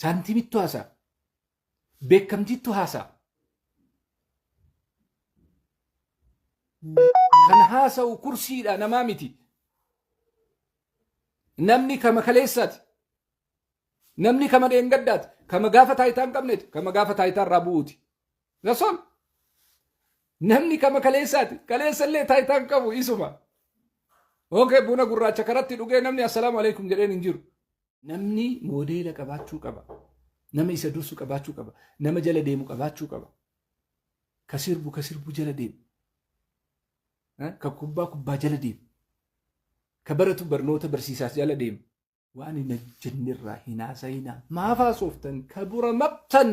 Saantimittu haasa'a. Beekamtiittu haasa'a. Kan haasa'u kursiidha namaa miti. Namni kama kaleessaati. Namni kama dheengaddaati. Kama gaafa taayitaa hin qabneeti. Kama gaafa taayitaa irraa bu'uuti. That's all. Namni kama kaleessaati. Kaleessa illee taayitaa hin qabu isuma. Okay, buna gurraacha karatti dhugee namni assalaamu alaikum jedheen hin jiru. Namni moodeela qabaachuu qaba. Nama isa dursu qabaachuu qaba. Nama jala deemu qabaachuu qaba. Ka sirbu ka sirbu jala deemu. Ka kubbaa kubbaa jala deemu. Ka baratu barnoota barsiisaas jala deemu. Waan hin hojjennirraa hin haasa'inaa. Maaf haasoftan? Kabura maqtan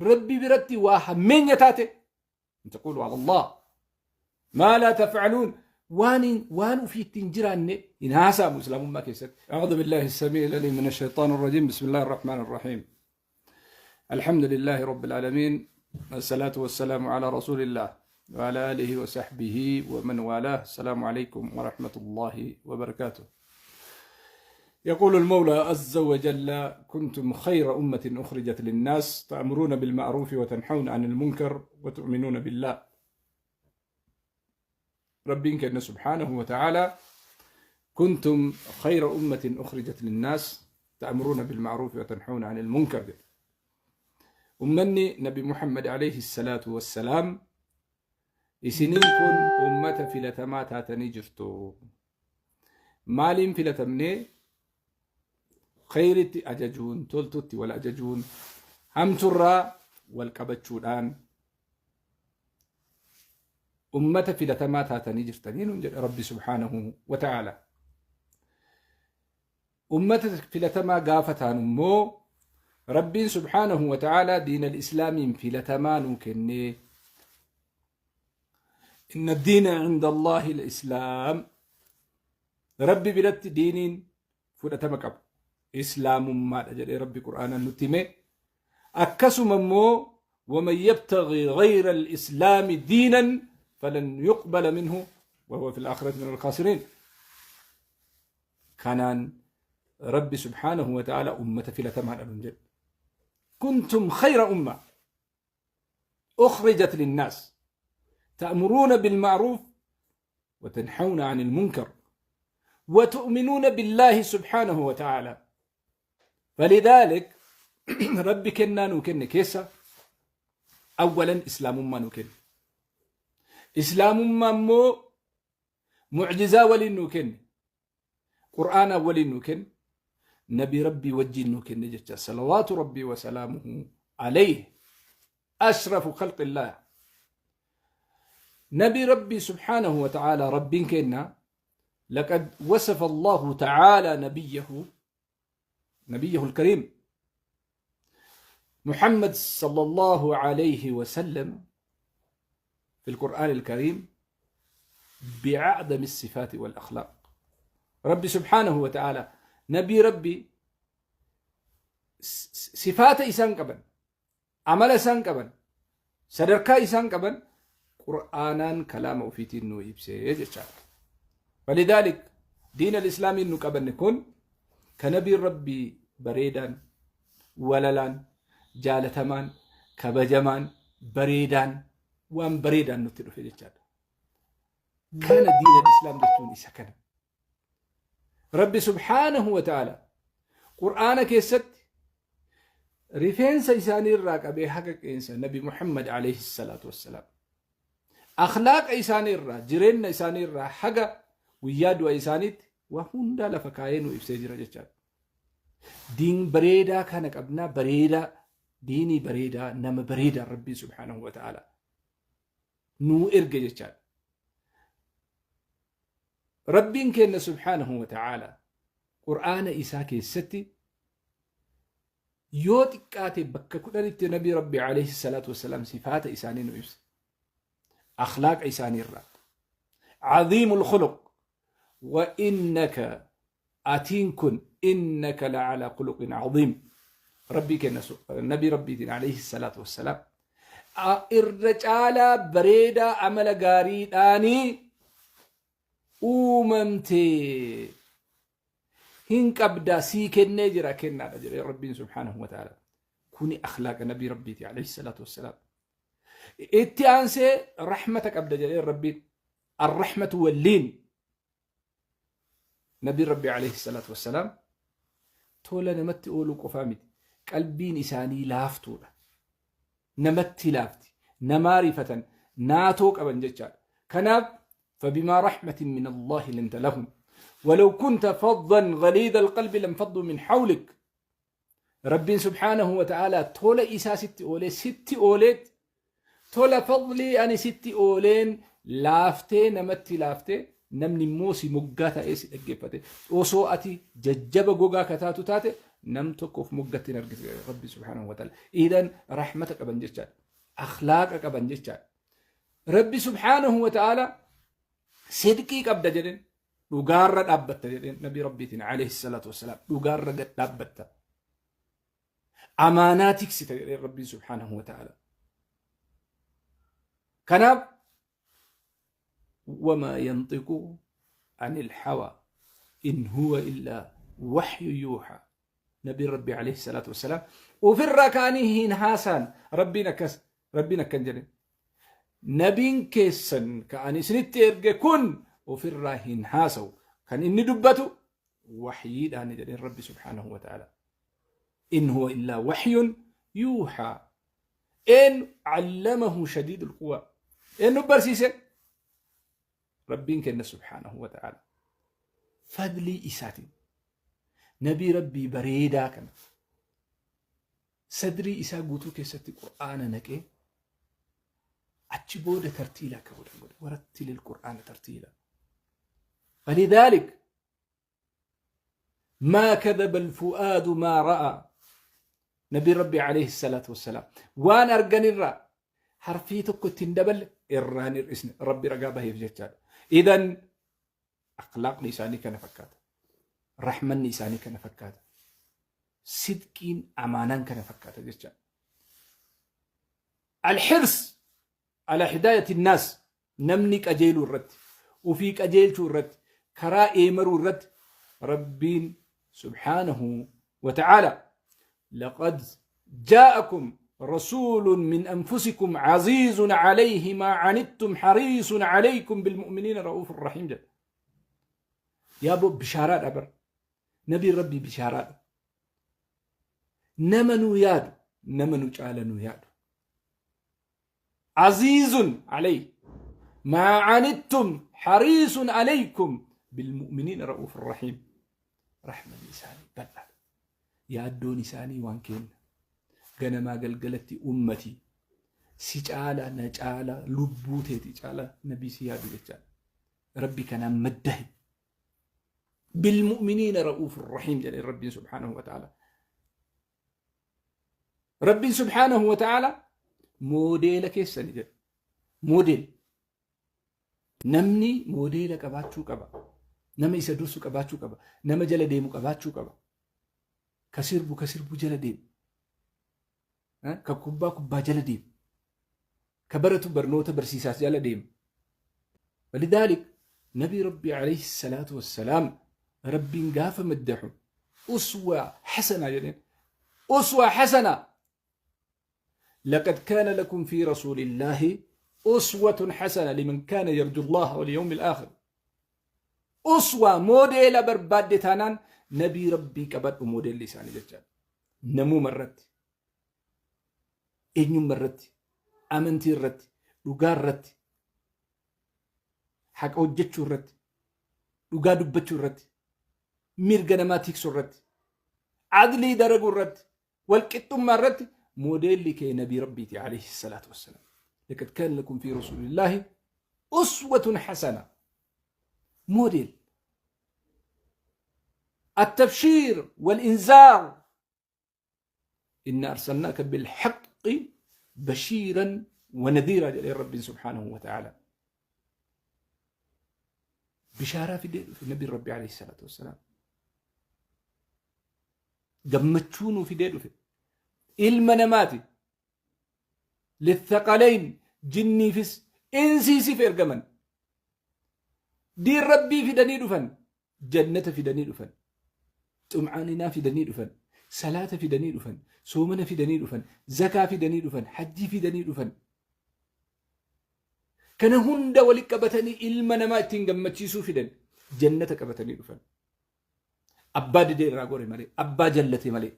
Rabbi biratti waa hammeenya taate. In taqulu ala Allah maa laa taf'aluun waan waan ofii ittiin jiraanne hin haasa'amu islaamummaa keessatti. أعوذ بالله السميع العليم من الشيطان الرجيم بسم الله الرحمن الرحيم الحمد لله رب العالمين الصلاة والسلام على رسول الله وعلى آله وصحبه ومن والاه السلام عليكم ورحمة الله وبركاته يقول المولى عز وجل كنتم خير أمة أخرجت للناس تأمرون بالمعروف وتنحون عن المنكر وتؤمنون بالله ربين كأن سبحانه وتعالى كنتم خير أمة أخرجت للناس تأمرون بالمعروف وتنحون عن المنكر Ummanni Nabi Muhammad alayhi salaatu wassalaam isiniin kun ummata filatamaa taatanii jirtu. Maaliin filatamnee? Khayritti ajajuun, toltutti wal ajajuun, hamturraa wal qabachuudhaan ummata filatamaa taatanii jirtanii nuun jedha Rabbi subhaanahu wa ta'aala. Ummata filatamaa gaafa taanu immoo Rabbiin subhaanahu wa ta'aalaa diinal islaamiin filatamaa nuu kennee inna diina cinda Allaahi al-islaam Rabbi biratti diiniin fudhatama qabu islaamummaadha jedhee Rabbi qur'aanaan nutti hime akkasuma immoo waman yabtaghi ghayra al-islaami diinan falan yuqbala minhu wa huwa fil aakhirati min al-khaasiriin Kanaan Rabbi subhaanahu wa ta'ala ummata filatamaadha nun jedhe. Kuntum khayra umma ukhrijat linnaas ta'muruuna bilma'ruuf wa tanhawna 'anil munkar wa tu'minuuna billahi subhaanahu wa ta'ala. Falidhaalik Rabbi kennaa nuu kenne keessa awwalan islaamummaa nuu kenne. Islaamummaa immoo Mucjizaa waliin nuu kenne. Qur'aanaa waliin nuu kenne. Nabii Rabbii wajjiin nuu kenne jecha salawaatu Rabbii wa salaamuhu alayhi ashrafu khalqillah. Nabii Rabbii subhaanahu wa ta'aalaa Rabbiin kenna laqad wasafa Allahu ta'aalaa nabiyyahu nabiyyahu al-kariim محمد صلى الله عليه وسلم في القرآن الكريم بعدم الصفات والأخلاق ربي سبحانه وتعالى نبي ربي صفات إسان قبل Amala isaan qaban, sadarkaa isaan qaban Qur'aanaan kalaama ofiitiin nuu ibsee jechaadha. Falidaalik diin al-islaamiin nu qabanne kun ka nabiin rabbii bareedaan, walalaan, jaalatamaan, kabajamaan, bareedaan waan bareedaan nutti dhufe jechaadha. Kana diin al-islaam jechuun isa kana. Rabbi subhaanahu wa ta'ala Qur'aana keessatti rifeensa isaanii irraa qabee haga qeensa Nabi Muhammad alayhi salaatu wassalaam akhlaaqa isaanii irraa jireenya isaanii irraa haga guyyaa du'a isaaniitti waa hundaa lafa kaayee nu ibsee jira jechaadha. Diin bareedaa kana qabnaa bareedaa diinii bareedaa nama bareedaa Rabbiin subhaanahu wa ta'ala nuu erge jechaadha. Rabbiin keenna subhaanahu wa ta'aala Qur'aana isaa keessatti yoo xiqqaate bakka kudhanitti Nabii Rabbi alayhi salaatu wassalaam sifaata isaanii nu ibsa. Akhlaaqa isaanii irraa. Caziimul khuluq wa innaka atiin kun innaka la'ala khuluqin caziim. Rabbii keenna Nabii Rabbiitiin alayhi salaatu wassalaam irra caalaa bareedaa amala gaariidhaanii uumamte. Hin qabdaa sii kennee jira kennaadha jedhee Rabbiin subhaanahu wa ta'ala. Kuni akhlaaqa nabii Rabbiiti alayhi salaatu wassalaam. Itti aansee rahmata qabda jedhee Rabbiin. Arrahmatu walliin. Nabiin Rabbi alayhi salaatu wassalaam tola namatti ooluu qofaa miti. Qalbiin isaanii laaftuudha. Namatti laafti. Namaa rifatan. Naatoo qaban jechaadha. Kanaaf فبما رحمة من الله لنت لهم ولو كنت فظا غليظ القلب لانفضوا من حولك Rabbiin subhaanahu wa ta'aalaa tola isaa sitti oolee sitti ooleet tola fadlii ani sitti ooleen laaftee namatti laaftee namni immoo si moggaa ta'ee si dhaggeeffate osoo ati jajjaba gogaa kataatu taate nam tokko of moggatti hin argitu Rabbi subhaanahu wa ta'ala. Idan rahmata qaban jechaadha. Akhlaaqa qaban jechaadha. Rabbi subhaanahu wa ta'ala sidqii qabda jedheen dhugaarra dhaabbatta jedheen nabii rabbiitiin alayhi salaatu wassalaam dhugaarra gad dhaabbatta amaanaa tiksita jedheen rabbiin subhaanahu wa ta'ala kanaaf wamaa yanxiqu anil hawaa in huwa illaa waxyu yuuxaa nabiin rabbii alayhi salaatu wassalaam ofirraa ka'anii hin haasaan rabbiin akkas Rabbiin akkan jedhe nabiin keessan ka ani isinitti erge kun ofirraa hin haasawu kan inni dubbatu waxyiidhaan jedheen Rabbi subhaanahu wa ta'ala in huwa illaa waxyun yuuxaa een allamahu shadiidul quwaa eenyu barsiise Rabbiin kenna subhaanahu wa ta'ala fadlii isaatiin nabii Rabbii bareedaa kana Sadrii isaa guutuu keessatti Qur'aana naqee achi booda tartiila akka godhan godhe. Warattilil Qur'aana tartiila. Falidhaalik maa kadhaba alfu'aadu maa ra'a. Nabiin Rabbi alayhi salaatu wassalaam waan arganirraa harfii tokko itti hin daballe irraa hin hir'isne Rabbi ragaa baheef jechaadha. Idan Akhlaaqni isaanii kana fakkaata. Rahmanni isaanii kana fakkaata. Sidqiin amaanaan kana fakkaata jecha. Alhirs ala hidaayati naas namni qajeeluu irratti ofii qajeelchuu irratti karaa eemaruu irratti Rabbiin subhaanahu wa ta'aala laqad jaa'akum رسول من أنفسكم عزيز عليه ما عنتم حريص عليكم بالمؤمنين رؤوف رحيم جل يا بو بشارات أبر نبي ربي بشارات نمنو ياد نمنو جالنو ياد عزيز عليه ما عنتم حريص عليكم بالمؤمنين رؤوف رحيم رحمة إساني بلع yaaddoon isaanii waan keenna ganamaa galgalatti ummatii si caala na caala lubbuu teeti caala nabii si yaadu jechaadha. Rabbi kanaan maddahe. Bilmu'miniina ra'uufur rahiim jedhe Rabbiin subhaanahu wa ta'ala. Rabbiin subhaanahu wa ta'ala moodeela keessani jedhe. Moodeel. Namni moodeela qabaachuu qaba. Nama isa dursu qabaachuu qaba. Nama jala deemu qabaachuu qaba. Ka sirbu ka sirbu jala deemu. Ka kubbaa kubbaa jala deemu. Ka baratu barnoota barsiisaas jala deemu. Walidaalik Nabii Rabbii alayhi salaatu wassalaam Rabbiin gaafa maddaxu uswa hasanaa jedheen. Uswa hasanaa لقد كان لكم في رسول الله أسوة حسنة لمن كان يرجو الله واليوم الآخر أسوة موديل برباد تانان نبي ربي قبل موديل لساني جتان نمو مرت eenyumma irratti amantii irratti dhugaa irratti haqa hojjechuu irratti dhugaa dubbachuu irratti mirga namaa tiksuu irratti adlii dalaguu irratti Walqixxummaa irratti moodeelli kee nabii Rabbiiti alayhi salaatu wassalaam. Laqad kaana lakum fi rasuulillaahi uswatun hasana. Moodeel. التبشير والإنذار إنا أرسلناك بالحق بشيرا ونذيرا jedhee Rabbiin subhaanahu wa ta'ala. Bishaaraa fidee dhufe Nabiin Rabbi alayhi salaatu wassalaam. Gammachuu nuu fidee dhufe. Ilma namaati. Lithaqalayn jinniifis insiisif ergaman. Diin Rabbii fidanii dhufan. Jannata fidanii dhufan. Xum'aaninaa fidanii dhufan, salaata fidanii dhufan, soomana fidanii dhufan, zakaa fidanii dhufan, hajjii fidanii dhufan. Kana hunda walitti qabatanii ilma namaa ittiin gammachiisuu fidan, jannata qabatanii dhufan. Abbaa didee irraa gore malee, abbaa jallate malee.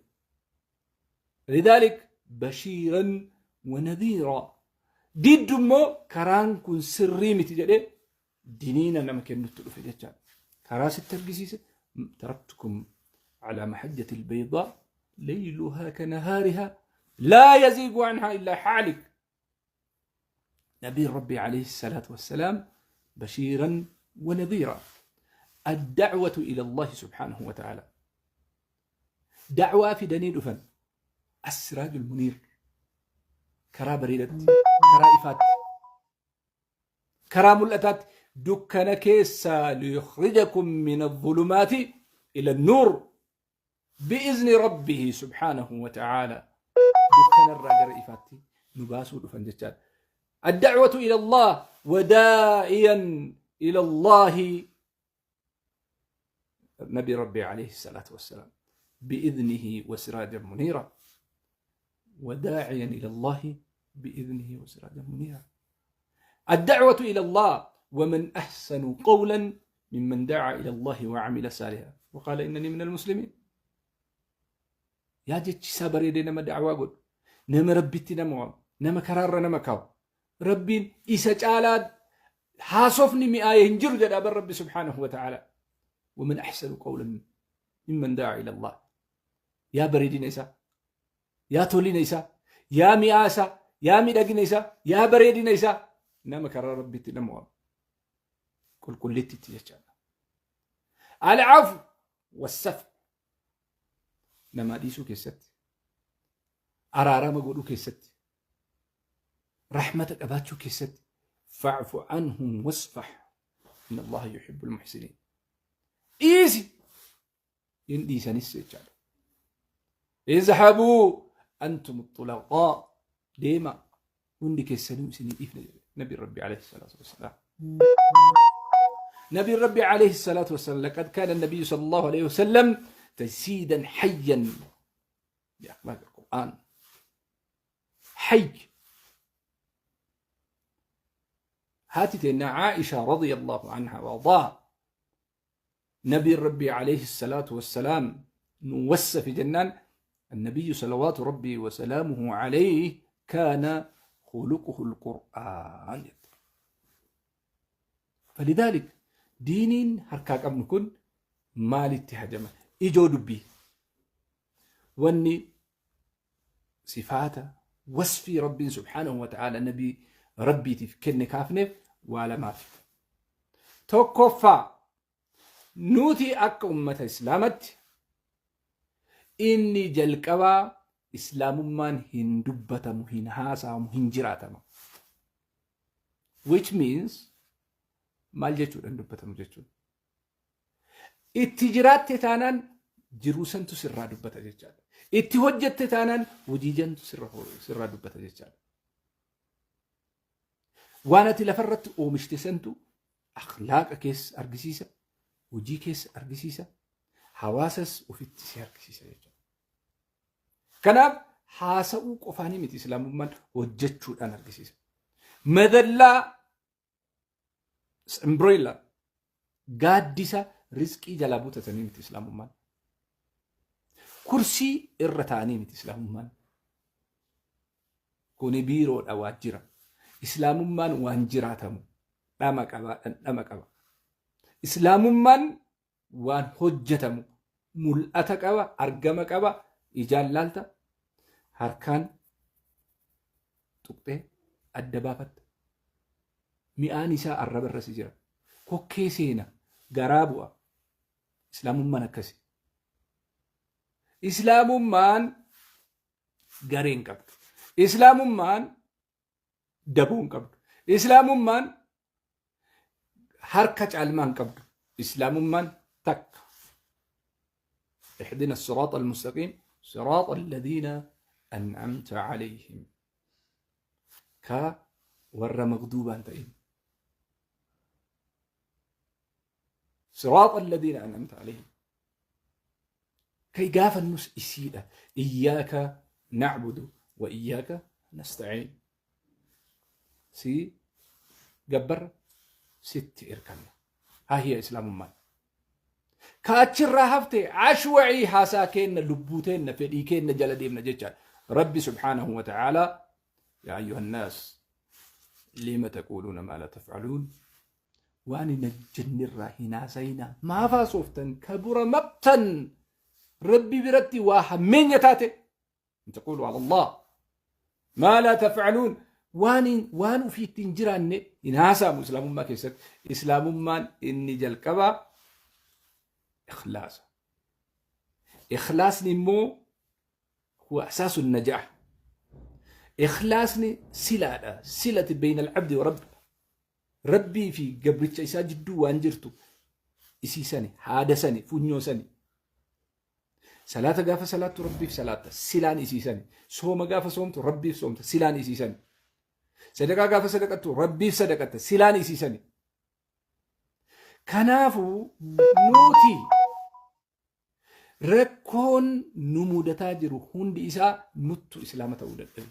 Lidhaalik bashiiran wa nadhiiraa. Diddu immoo karaan kun sirrii miti jedhee diniina nama kennutti dhufe jechaadha. Karaa sitti argisiise taraktukum alaa mahajjati albaydaa layluhaa kanahaarihaa laa yaziigu anhaa illaa haalik. Nabiin Rabbii alayhi salaatu wassalaam bashiiran wa nadhiiraa. الدعوة إلى الله سبحانه وتعالى دعوة في دني دفن السراج المنير كرا بريدت كرا إفات Karaa mul'ataatti dukkana keessaa liyukhrijakum min adh-dhulumaati ila an-nuur bi'izni rabbihi subhaanahu wa ta'aala dukkanarraa gara ifaatti nu baasuu dhufan jechaadha. Ad-da'watu ila Allah wa daa'iyan ila Allahi Nabi Rabbi alayhi salaatu wassalaam bi'idnihi wa siraajan muniira wa daa'iyan ila Allahi bi'idnihi wa siraajan muniira. الدعوة إلى الله ومن أحسن قولا ممن دعا إلى الله وعمل صالحا وقال إنني من المسلمين yaa jechi isaa bareedee nama da'awaa godhu nama rabbitti nama waamu nama karaarra nama kaa'u rabbiin isa caalaa haasofni mi'aaye hin jiru jedha bar rabbi subhaanahu wa ta'ala waman ahsanu qawlan mimman da'a ila Allah yaa bareedina isaa yaa tolina isaa yaa mi'aa isaa yaa miidhagina isaa yaa bareedina isaa nama karaa rabbitti nama waamu qulqullittitti jechaadha al'afu wassaf namaa dhiisuu keessatti araarama godhuu keessatti rahmata qabaachuu keessatti fa'fu anhum wasfah inna allaha yuhibbul muhsiniin dhiisi hin dhiisanis jechaadha izhabuu antum xulaqaa deema hundi keessanuu isinii dhiifne jedhe nabi rabbi alayhi salaatu wassalaam نبي ربي عليه الصلاة والسلام لقد كان النبي صلى الله عليه وسلم تجسيدا حيا لأخلاق القرآن حي هاتي تينا عائشة رضي الله عنها وارضاها نبي ربي عليه الصلاة والسلام نوس في جنان النبي صلوات ربي وسلامه عليه كان خلقه القرآن فلذلك دينين harkaa qabnu kun maalitti hajama ijoo dubbii wanni sifaata wasfii rabbiin subhaanahu wa ta'aala nabii rabbiitiif kenne kaafneef waa lamaaf tokkoffaa nuti akka ummata islaamatti inni jalqabaa islaamummaan hin dubbatamu hin haasa'amu hin jiraatamu which means maal jechuudha hin dubbatamu jechuun itti jiraatte taanaan jiruu santu sirraa dubbata jechaadha itti hojjette taanaan hojii jantu sirraa dubbata jechaadha waan ati lafarratti oomishte santu akhlaaqa keessa argisiisa hojii keessa argisiisa hawaasas ofitti si argisiisa jechuudha. Kanaaf haasa'uu qofaanii miti islaamummaan hojjechuudhaan argisiisa. Madallaa umbrella gaaddisa rizqii jalaa butatanii miti islaamummaan. Kursii irra taa'anii miti islaamummaan. Kuni biiroodha waajjira. Islaamummaan waan jiraatamu dhama qaba dhandhama qaba. Islaamummaan waan hojjetamu mul'ata qaba argama qaba ijaan laalta harkaan tuqxee adda baafatta. Mi'aan isaa arraba irra si jira. Kokkee seena garaa bu'a. Islaamummaan akkasi. Islaamummaan garee hin qabdu. Islaamummaan daboo hin qabdu. Islaamummaan harka caalmaa hin qabdu. Islaamummaan takka. اهدنا الصراط المستقيم صراط الذين أنعمت عليهم ka warra magduubaan ta'in صراط الذين أنعمت عليهم Kai gaafannus isiidha. Iyyaaka na'budu wa iyyaaka nasta'iin. Si gabbarra, sitti irkanna. Haa hiya islaamummaan. Ka achirraa hafte ashwa'ii haasaa keenna, lubbuu teenna, fedhii keenna jala deemna jechaadha. Rabbi subhaanahu wa ta'aalaa yaa ayyuhan naas lima taquuluuna maa laa taf'aluun, waan hin hojjennirraa hin haasayinaa. Maaf haasoftan? Kabura maqtan, Rabbi biratti waa hammeenya taate, in taquulu ala Allah maa laa taf'aluun. Waan ufiitti hin jiraanne hin haasa'amu islaamummaa keessatti. Islaamummaan inni jalqabaa ikhlaasa. Ikhlaasni immoo huwa asaasu najaah. Ikhlaasni silaadha, silati bayna al-abdi wa rabbi. Rabbii fi gabricha isaa jidduu waan jirtu isii sani, haada sani, funyoo sani. Salaata gaafa salaattu Rabbiif salaatta, silaan isii sani. Sooma gaafa soomtu Rabbiif soomta, silaan isii sani. Sadaqaa gaafa sadaqattu Rabbiif sadaqatta, silaan isii sani. Kanaafuu nuti rakkoon nu mudataa jiru hundi isaa nuttu islaama ta'uu dadhabe.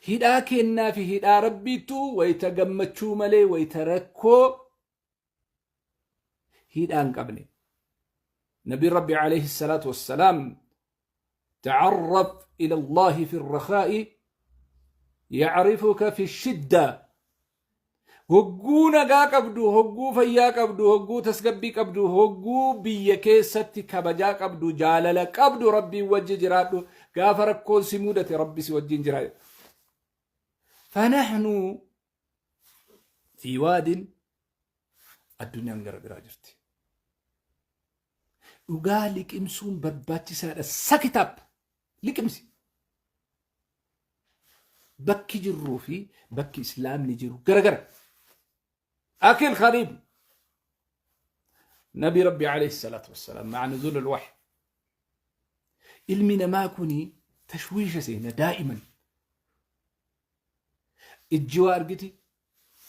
Hidhaa kennaa fi hidhaa Rabbiittu wayita gammachuu malee wayita rakkoo hidhaa hin qabne. Nabiin Rabbi alayhi salaatu wassalaam, ta'arraf ila Allahi fi rakaa'i ya'rifuka fi shidda. Hogguu nagaa qabdu, hogguu fayyaa qabdu, hogguu tasgabbii qabdu, hogguu biyya keessatti kabajaa qabdu, jaalala qabdu, Rabbiin wajji jiraadhu. Gaafa rakkoon si mudate Rabbi si wajjin jira. Fanahnu fi waadin, addunyaan gara biraa jirti. Dhugaa liqimsuun barbaachisaadha. Sakitaab liqimsi. Bakki jirruu fi bakki islaamni jiru garagara. Akil khariib. Nabi Rabbi alayhi salaatu wassalaam ma'a nuzul al-wahyi. Ilmi namaa kuni tashwiisha seena daa'iman. Ijji waa argiti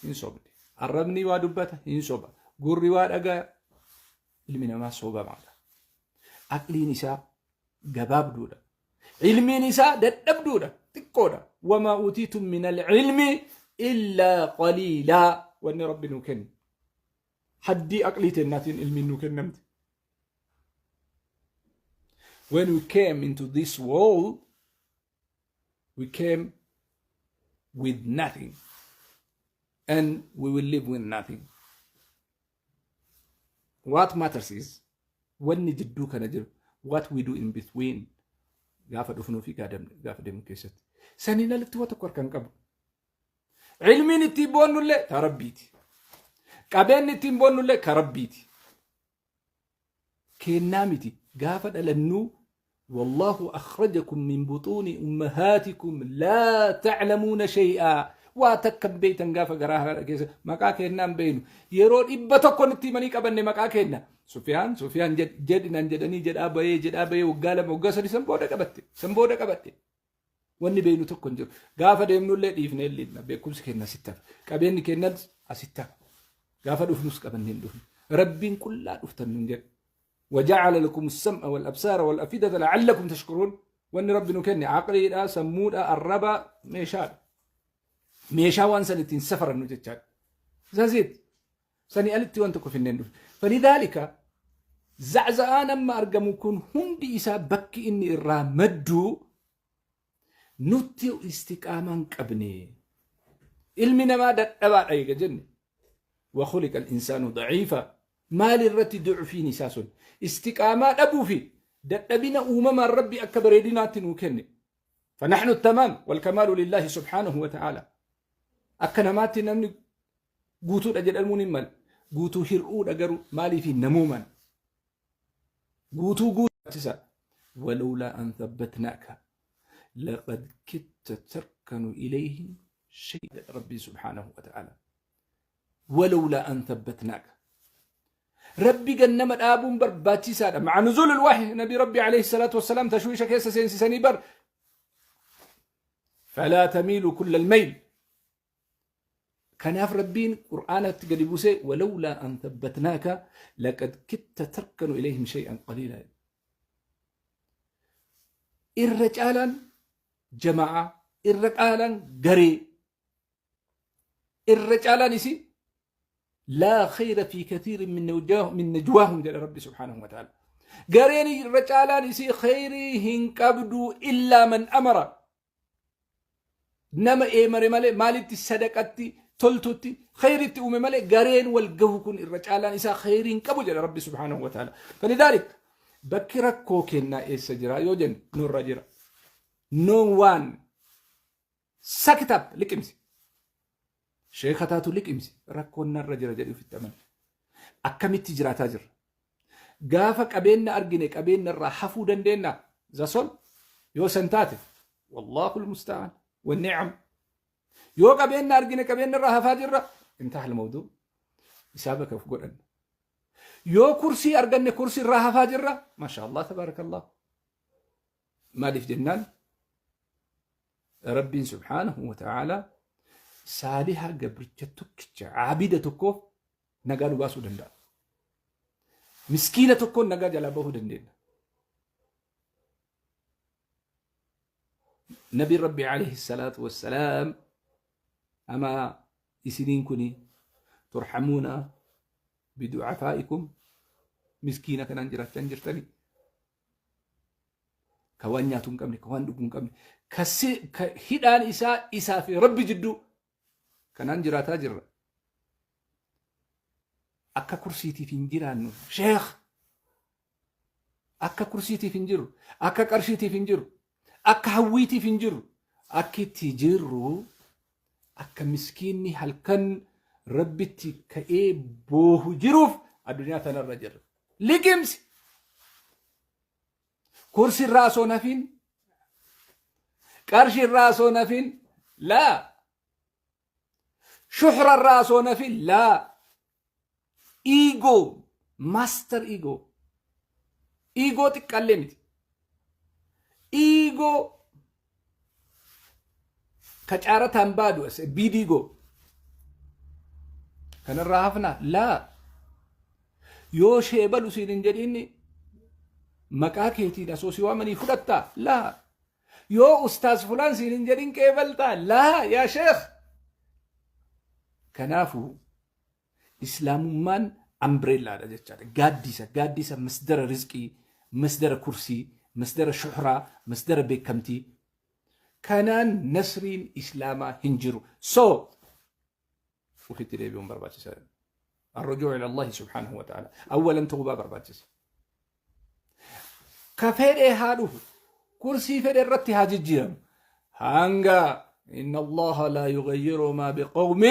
hin sobdi. Arrabni waa dubbata hin soba. Gurri waa dhagaya. Ilmi namaa sobamaadha. Aqliin isaa gabaabduudha. Ilmiin isaa dadhabduudha. Xiqqoodha. Wamaa utiitum min al-ilmi illaa qaliilaa. Wanni Rabbi nuu kenne. Haddii aqlii teennaatiin ilmiin nuu kennamte. When we came into this world, we came with nothing and we will live with nothing. What matters is wanni jidduu kana jiru, what we do in between, gaafa dhufnuu fi gaafa deemnu keessatti. Saniin alatti waa tokko harka hin qabu. Ilmiin ittiin boonnullee ta Rabbiiti. Qabeenyi ittiin boonnullee ka Rabbiiti. Kennaa miti. Gaafa dhalannuu, wallahu akhrajakum min butuuni ummahaatikum laa ta'lamuuna shay'aa. Waa takka hin beektan gaafa garaa haadha keessa. Maqaa kennaa hin beeknu. Yeroo 100 nutti himanii qabanne maqaa kenna. Sufiyaan, Sufiyaan jedhinan jedhanii jedhaa bahee jedhaa bahee, waggaa 2, waggaa 3, san booda qabatte. San booda qabadhe. Wanni beeknu tokko hin jiru. Gaafa deemnullee dhiifnee liidna. Beekumsi keenya asitti hafa. Qabeenyi keenyas asitti hafa. Gaafa dhufnus qabannee hin dhufnu. Rabbiin qullaa dhuftan nun jedhe. وجعل لكم السمع والأبصار والأفئدة لعلكم تشكرون. Wanni Rabbi nu kenne aqliidha, sammuudha, arraba, meeshaadha. Meeshaa waan san ittiin safarannu jechaadha. Zaziit. Sanii alitti waan tokko finneen dhufe. فلذلك za'za'aan amma argamu kun hundi isaa bakki inni irraa maddu nutti istiqaamaa hin qabne. Ilmi namaa dadhabaadha eega jenne. وخلق الإنسان ضعيفا. Maal irratti du'ufiin isaa sun? Istiqaamaa dhabuu fi dadhabina uumamaan Rabbi akka bareedinaatti nuu kenne. فنحن التمام والكمال لله سبحانه وتعالى. Akka namaatti namni guutuudha jedhamuun hin malu. Guutuu hir'uudha garuu, maaliif namuuman. Guutuu guutuu. ولولا أن ثبتناك لقد كدت تركن إليهم شيئا. ربي سبحانه وتعالى، ولولا أن ثبتناك. Rabbi gannama dhaabuun barbaachisaadha. مع نزول الوحي نبي ربي عليه الصلاة والسلام tashwiisha keessa seensisanii bar. فلا تميلوا كل الميل. Kanaaf Rabbiin Qur'aanatti gadi buusee walawlaa an thabbatnaaka laqad kitta tarkanu ilayhim shay'an qaliila. Irra caalaan jama'aa, irra caalaan garee, irra caalaan isii laa khayra fi kathiirin min najwaahum jedha Rabbi subhaanahu wa ta'ala. Gareen irra caalaan isii khayrii hin qabdu illaa man amara. Nama eemare malee, maalitti, sadaqatti, toltutti, khayritti uume malee, gareen wal gahu kun irra caalaan isaa khayrii hin qabu jedha Rabbi subhaanahu wa ta'ala. Falidhaalik bakki rakkoo kennaa eessa jira yoo jennu, nurra jira. No one sakitab liqimsi. Sheeka taatu liqimsi, rakkoon narra jira jedhi ofitti amani. Akkamitti jiraataa jirra? Gaafa qabeenya argine qabeenya irraa hafuu dandeenya? Zasol yoo san taate, wallaahu almusta'aan wa ni'am. Yoo qabeenya argine qabeenya irraa hafaa jirra, intaha almawduu. Isaa bakka of godhanna. Yoo kursii arganne kursii irraa hafaa jirra, masha Allah tabaarakallah. Maaliif jennaan, Rabbiin subhaanahu wa ta'aalaa saaliha gabricha tokkicha abida tokkoof nagaa nu baasuu danda'a. Miskiina tokkoon nagaa jalaa bahuu dandeenya. Nabiin Rabbi alayhi salaatu wassalaam ama isiniin kuni turhamuuna bidu'afaa'ikum, miskiina kanaan jiraachaa hin jirtanii. Ka waan nyaatu hin qabne, ka waan dhugu hin qabne, ka hidhaan isaa isaa fi Rabbi jidduu kanaan jiraataa jirra. Akka kursiitiif hin jiraannu, sheekh. Akka kursiitiif hin jirru, akka qarshiitiif hin jirru, akka hawwiitiif hin jirru, akki itti jirru akka miskiinni halkan Rabbitti ka'ee boohu jiruuf addunyaa tanarra jirra. Liqimsi! Kursi irraa osoo hin hafiin, qarshii irraa osoo hin hafiin, laa. Shuhra irraa osoo hin hafiin, laa. Ego, master ego. Ego xiqqaallee miti. Ego ka caarataan baadu as biidiigoo. Kanarraa hafnaa? Laa. Yoo sheebalu siin hin jedhinni maqaa keetiin asoo si waamanii fudhattaa? Laa. Yoo ustaaz fulaan siin hin jedhin qeebaltaa? Laa yaa sheekh. Kanaafuu islaamummaan umbrella dha jechaadha. Gaaddisa, gaaddisa masdara rizqii, masdara kursii, masdara shuhraa, masdara beekamtii. Kanaan nasriin islaamaa hin jiru. So ofitti deebi'uun barbaachisaadha. الرجوع إلى الله سبحانه وتعالى أولا توبة barbaachisa. Ka fedhe haa dhufu, kursii fedhe irratti haa jijjiiramu. Hanga إن الله لا يغير ما بقوم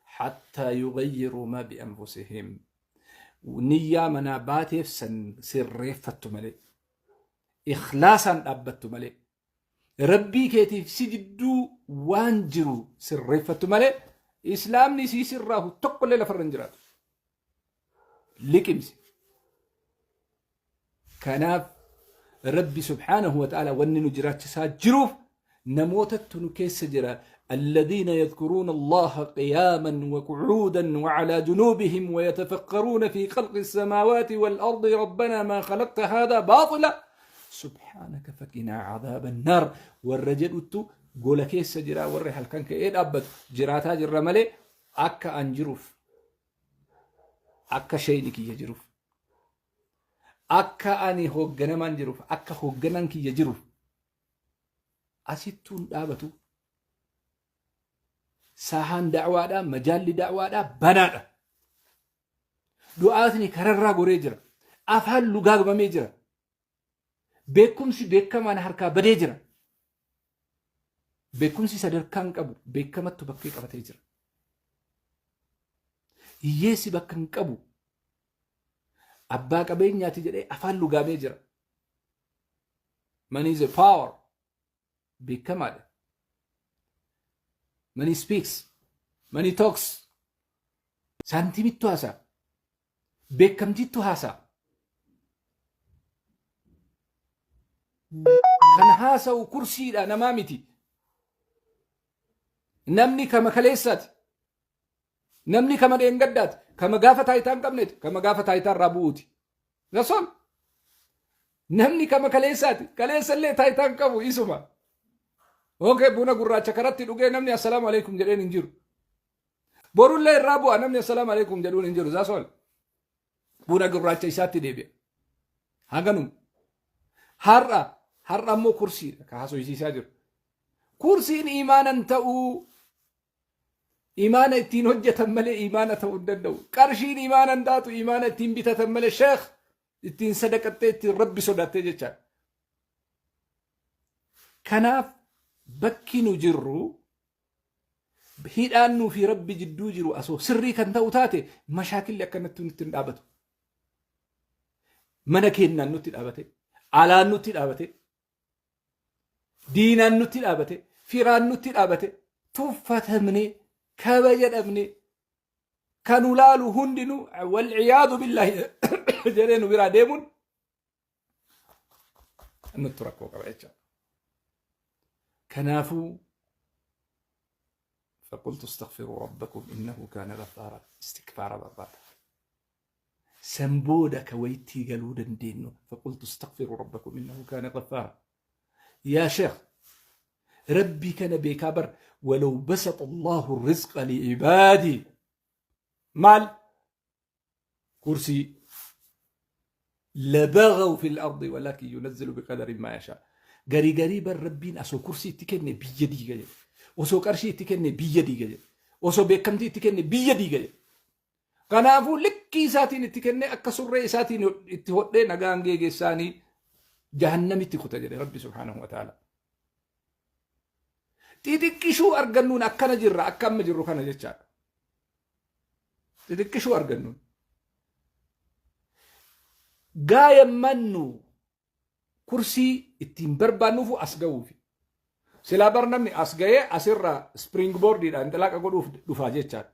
حتى يغيروا ما بأنفسهم. Niyyaa manaa baateef san sirreeffattu malee, ikhlaasaan dhaabbattu malee, Rabbii keetiif si jidduu waan jiru sirreeffattu malee, islaamni sii sirraahu tokkollee lafarra hin jiraatu. Liqimsi. Kanaaf Rabbi subhaanahu wa ta'ala wanni nu jiraachisaa jiruuf namootatti nu keessa jira. الذين يذكرون الله قياما وقعودا وعلى جنوبهم ويتفكرون في خلق السماوات والأرض ربنا ما خلقت هذا باطلا سبحانك فقنا عذاب النار. Warra jedhuttu gola keessa jira, warri halkan ka'ee dhaabbatu jiraataa jirra malee, akka an jiruuf, akka sheeyni kiyya jiruuf, akka ani hoogganamaan jiruuf, akka hoogganaan kiyya jiruuf asittuun dhaabatu. Saahaan da'waadhaa, majaalli da'waadhaa banaadha. Du'aatni kararraa goree jira. Afaan lugaagmamee jira. Beekumsi beekamaan harkaa badee jira. Beekumsi sadarkaan qabu beekamattu bakkee qabatee jira. Hiyyeessi bakka hin qabu abbaa qabeenyaati jedhee afaan lugaamee jira. Money is a power. Beekamaadha. Money speaks. Money talks. Saantimittu haasa'a. Beekamtittu haasa'a. Kan haasa'u kursiidha, namaa miti. Namni kama kaleessaati. Namni kama dheengaddaati. Kama gaafa taayitaa hin qabneeti. Kama gaafa taayitaa irraa bu'uuti. That's all. Namni kama kaleessaati. Kaleessa illee taayitaa hin qabu isuma. Okay, buna gurraacha karatti dhugee namni assalaamu alaikum jedheen hin jiru. Borullee irraa bu'a, namni assalaamu alaikum jedhuun hin jiru. That's all. Buna gurraacha isaatti deebi'a. Haganuma. Har'a har'a ammoo kursiidha ka haasofsiisaa jiru. Kursiin iimaanan ta'uu, imaana ittiin hojjetan malee imaana ta'uu hin danda'u. Qarshiin imaana hin taatu, imaana ittiin bitatan malee, sheekh, ittiin sadaqattee, ittiin Rabbi sodaattee jechaadha. Kanaaf bakki nu jirru, hidhaan nuu fi Rabbi jidduu jiru asoo sirrii kan ta'u taate, mashaakilli akkanatti nutti hin dhaabatu. Mana keenyaan nutti dhaabate, alaan nutti dhaabate, diinaan nutti dhaabate, firaan nutti dhaabate, tuffatamne, kabaja dhabne, kan nu laalu hundinuu walciyaadu billaahi jedhee nu biraa deemuun nutti rakkoo qaba jechuudha. Kanaafuu فقلت استغفروا ربكم إنه كان غفارا، استغفار barbaada. San booda ka wayittii galuu dandeenyu. فقلت استغفروا ربكم إنه كان غفارا. Yaa sheekh, Rabbii kana beekaa bar. ولو بسط الله الرزق لعباده, maal, kursii, لبغوا في الأرض ولكن ينزل بقدر ما يشاء. Garii garii bar Rabbiin osoo kursii itti kenne biyya diiga jedhe, osoo qarshii itti kenne biyya diiga jedhe, osoo beekamtii itti kenne biyya diiga jedhe. Kanaafuu likkii isaatiin itti kenne, akka surree isaatiin itti hodhee nagaan geegeessaanii jahannamitti kuta jedhe Rabbi سبحانه وتعالى. Xixiqqishuu argannuun akkana jirra, akka amma jirru kana jechaadha. Xixiqqishuu argannuun. Gaayammannu kursii ittiin barbaannuufu as ga'uufi. Silaa bar namni as ga'ee asirraa springboardiidhaan inxilaaqa godhuuf dhufaa jechaadha.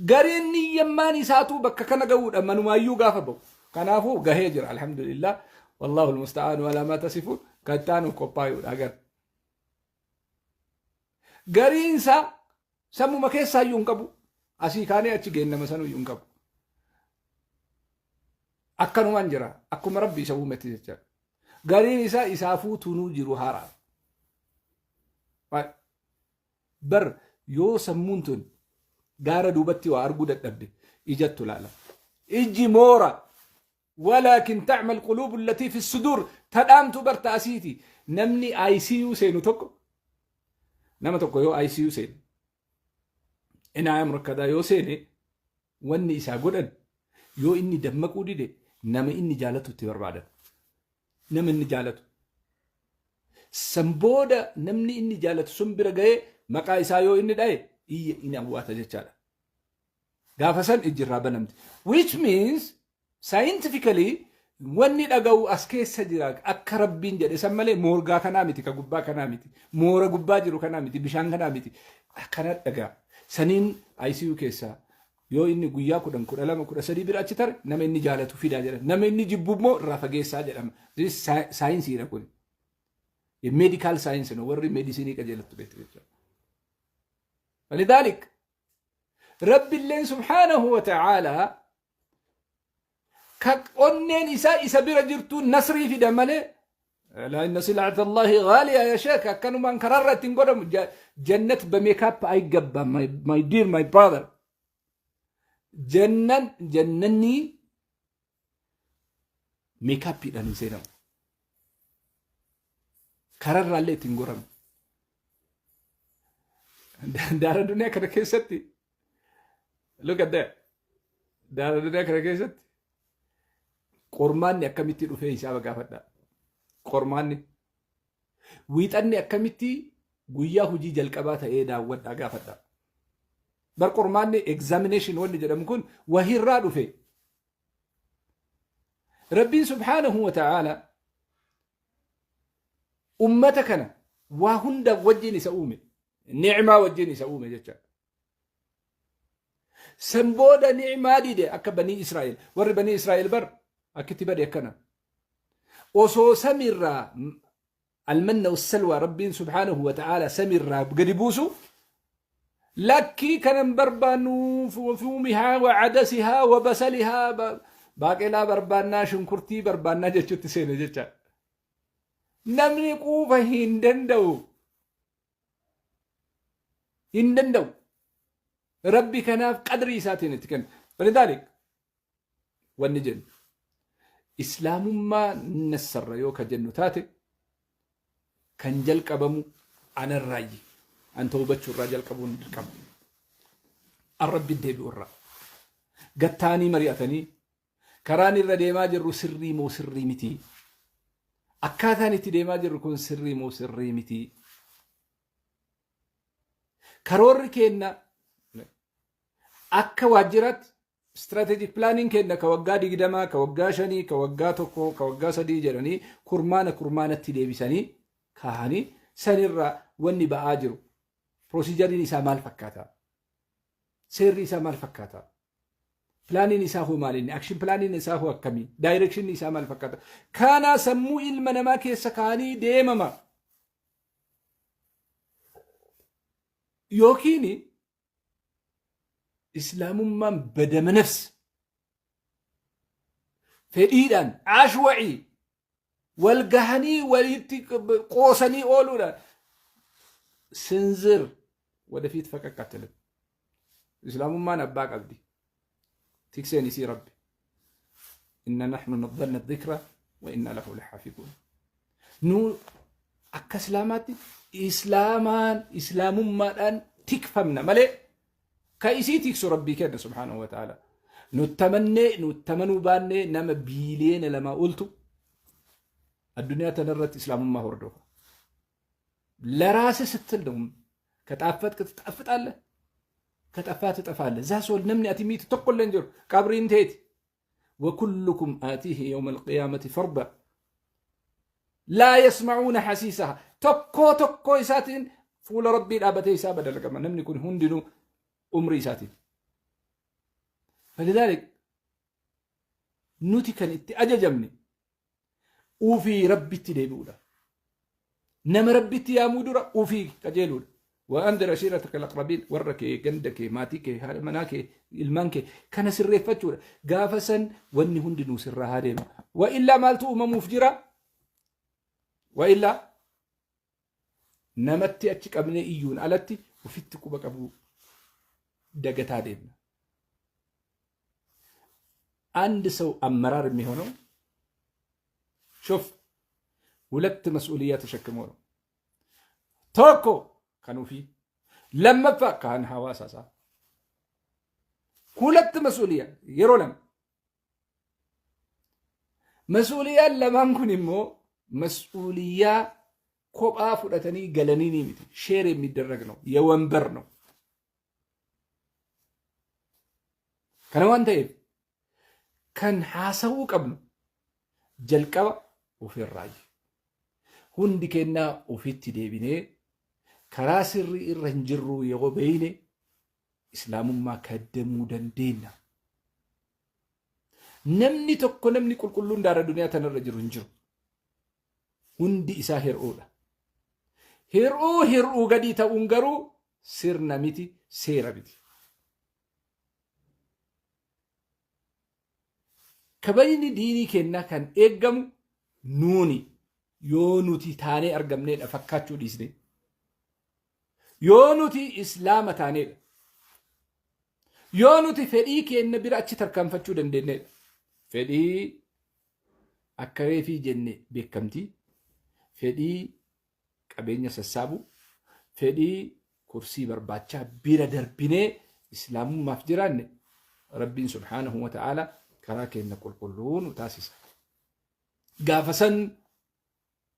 Gariin niyyammaan isaatuu bakka kana ga'uudha manumaayyuu gaafa ba'u. Kanaafuu gahee jira, alhamdulillah. والله المستعان على ما تصفون. Kattaanuuf qophaa'uudha agar. Gariinsa sammuma keessaayyuu hin qabu. Asii kaanee achi geennama sanuyyuu hin qabu. Akkanumaan jira. Akkuma Rabbi isa uumetti jechaadha. Gariin isaa isaafuu tunuu jiru haaraa. Bar yoo sammuun tun gaara duubatti waa arguu dadhabde, ijattu laala. Ijji moora. ولكن تعمى القلوب التي في الصدور. Tadhaamtu barta asiiti. Namni ICU seenu tokko, nama tokko yoo ICU seenu, عناية مركزة yoo seene, wanni isaa godhan, yoo inni dammaquu dide, nama inni jaalatu itti barbaadan. Nama inni jaalatu. San booda namni inni jaalatu sun bira ga'ee maqaa isaa yoo inni dhaye, iyya inni awwaata jechaadha. Gaafa san ijji irraa banamti. Which means scientifically wanni dhaga'u as keessa jira akka Rabbiin jedhe san malee, moorgaa kanaa miti, ka gubbaa kanaa miti, moora gubbaa jiru kanaa miti, bishaan kanaa miti, akkana dhagaa. Saniin ICU keessaa yoo inni guyyaa 10, 12, 13 bira achi tare, nama inni jaalatu fidaa jedhama. Nama inni jibbu immoo irraa fageessaa jedhama. Saayinsiidha kun. Medical science no, warri meedisinii qajeelattu beektu jechuudha. فلذلك Rabbi illeen سبحانه وتعالى ka onneen isaa isa bira jirtu nasrii fida malee. ألا إن سلعة الله غالية يا شيخ. Akkanumaan kararra ittiin godhamu jannat በሜካፕ አይገባም። My dear, my brother, jannan jannanni meekaappiidhaan hin seenamu, kararraallee ittiin goramu. Daara duniyaa kana keessatti, look at that, daara duniyaa kana keessatti qormaanni akkamitti dhufee hisaaba gaafadha. Qormaanni wiixanni akkamitti guyyaa hojii jalqabaa ta'ee daawwadhaa gaafadha. Bar qormaanni, examination wanni jedhamu kun wahirraa dhufe. Rabbiin سبحانه وتعالى ummata kana waa hunda wajjin isa uume, ni'maa wajjin isa uume jechaadha. San booda ni'maa dide akka Banii Israa'el. Warri Banii Israa'el bar akkitti bade akkana. Osoo samirraa المن والسلوى Rabbiin سبحانه وتعالى samirraa gadi buusu. Lakkii kanan barbaannu fuumihaa wa adasihaa wa basalihaa, baaqelaa barbaannaa, shunkurtii barbaannaa jechuutti seene jecha. Namni quufa hin danda'u. Hin danda'u. Rabbi kanaaf qadrii isaatiin itti kenna. Walidhaalik wanni jennu islaamummaa nassarra yoo ka jennu taate, kan jalqabamu anarraayyi. An tawbachuu irraa jalqabuun dirqama. An Rabbi deebi'u irraa. Gattaanii mari'atanii karaan irra deemaa jirru sirrii moo sirrii miti? Akkaataan itti deemaa jirru kun sirrii moo sirrii miti? Karoorri keenna akka waajjiraatti, strategic planning kenna, ka waggaa 20, ka waggaa 5, ka waggaa 1, ka waggaa 3 jedhanii kurmaana kurmaanatti deebisanii kaahanii, sanirraa wanni ba'aa jiru procedure isaa maal fakkaata? Seerri isaa maal fakkaata? Planiin isaa hoo maal inni? Action planiin isaa hoo akkamii? Direction isaa maal fakkaata? Kana sammuu ilma namaa keessa kaanii deemama. Yookiin islaamummaan badama nafs fedhiidhaan ashwa'ii wal gahanii walitti qoosanii ooluudhaan ስንዝር ወደፊት ፈቀቅ አትልም። Islaamummaan abbaa qabdi. Tikseen isii Rabbi. إنا نحن نزلنا الذكر وإنا له لحافظون. Nu akka islaamaatti islaamaan islaamummaadhaan tikfamna malee ka isii tiksu Rabbii kenna سبحانه وتعالى. Nuttamannee nuttamanuu baannee nama biiliyoona 2 oltu addunyaa tanarratti islaamummaa hordofa. ለራስህ ስትል ነው። ከጣፈጥክ ትጣፍጣለህ፣ ከጠፋ ትጠፋለህ። That's all. Namni ati miitu tokkollee hin jiru. Qabriin teeti. وكلكم آتيه يوم القيامة فردا لا يسمعون حسيسها. Tokkoo tokkoo isaatiin fuula Rabbii dhaabatee hisaaba dalagama namni kun hundinuu umrii isaatiin. فلذلك nuti kan itti ajajamne ufii Rabbitti deebi'uudha. Nama Rabbitti yaamuu dura ufii qajeeluudha. وأنذر عشيرتك الأقربين. Warra kee, ganda kee, maatii kee, haadha manaa kee, ilmaan kee kana sirreeffachuudha. Gaafa san wanni hundinuu sirraa haa deema. وإلا maaltu uumamuuf jira? وإلا namatti achi qabnee iyyuun alatti ofitti quba qabuu dagataa deemna. አንድ ሰው አመራር የሚሆነው شوف ሁለት مسؤولية ተሸክሞ ነው። Tokko kan ofii, lammaffaa kan hawaasa isaa. ሁለት مسؤولية yeroo lama. Mas'uuliyaan lamaan kun immoo mas'uuliyyaa kophaa fudhatanii galanii ni miti. Share የሚደረግ ነው፣ የወንበር ነው። Kana waan ta'eef kan haasa'uu qabnu jalqaba ofirraayi. Hundi kennaa ofitti deebinee karaa sirrii irra hin jirru yoo beeyne islaamummaa kaddamuu dandeenya. Namni tokko, namni qulqulluun daara duniyaa tanarra jiru hin jiru. Hundi isaa hir'uudha. Hir'uu hir'uu gadii ta'uun garuu sirna miti, seera miti. Kabajni diinii kennaa kan eeggamu nuuni yoo nuti taanee argamneedha, fakkaachuu dhiisne. Yoo nuti islaama taaneedha. Yoo nuti fedhii keenya bira achi tarkaanfachuu dandeenyeedha. Fedhii akka reefii jenne beekamtii, fedhii qabeenya sassaabuu, fedhii kursii barbaachaa bira darbinee islaamummaaf jiraanne, Rabbiin سبحانه وتعالى karaa keenya qulqulluu nu taasisa. Gaafa san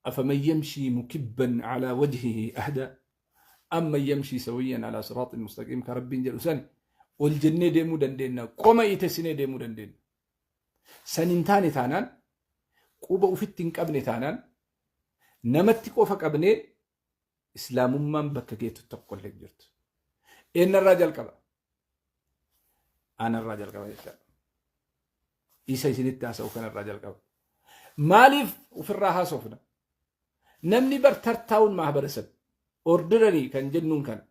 أفمن يمشي مكبا على وجهه أهدى أمن يمشي سويا على صراط مستقيم ka Rabbiin jedhu san ol jennee deemuu dandeenya, qoma itessinee deemuu dandeenya. San hin taane taanaan, quba ufitti hin qabne taanaan, namatti qofa qabnee islaamummaan bakka geettu tokko illee hin jirtu. Eenyarraa jalqaba? Anarraa jalqaba jechaadha. Isa isinitti haasa'u kanarraa jalqaba. Maaliif ofirraa haasofna? Namni bar tartaa'uun ማህበረሰብ ordinary kan jennuun kana.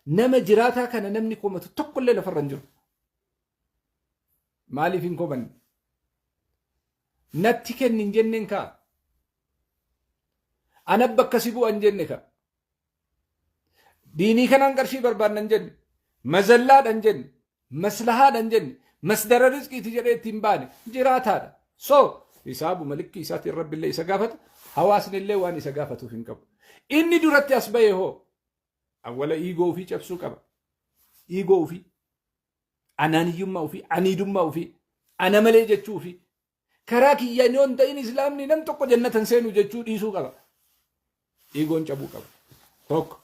Nama jiraataa kana namni komatu tokkollee lafarra hin jiru. Maaliif hin komanne? Natti kenni hin jenneen kaa. Ana bakka si bu'a hin jenne kaa. Diinii kanaan qarshii barbaanna hin jenne. Mazallaadha hin jenne. Maslahaadha hin jenne. Masdara rizqiiti jedhee ittiin baane. Jiraataadha. So hisaabuma likkii isaatiin Rabbillee isa gaafata. Hawaasni illee waan isa gaafatuuf hin qabu. Inni duratti as ba'e hoo awwala iigoo ofii cabsuu qaba. Iigoo ofii, anaaniyyummaa ofii, aniidummaa ofii, ana malee jechuu ofii. Karaa kiyyaan yoo hin ta'in islaamni nam tokko jannata hin seenu jechuu dhiisuu qaba. Iigoon cabuu qaba. Tokko.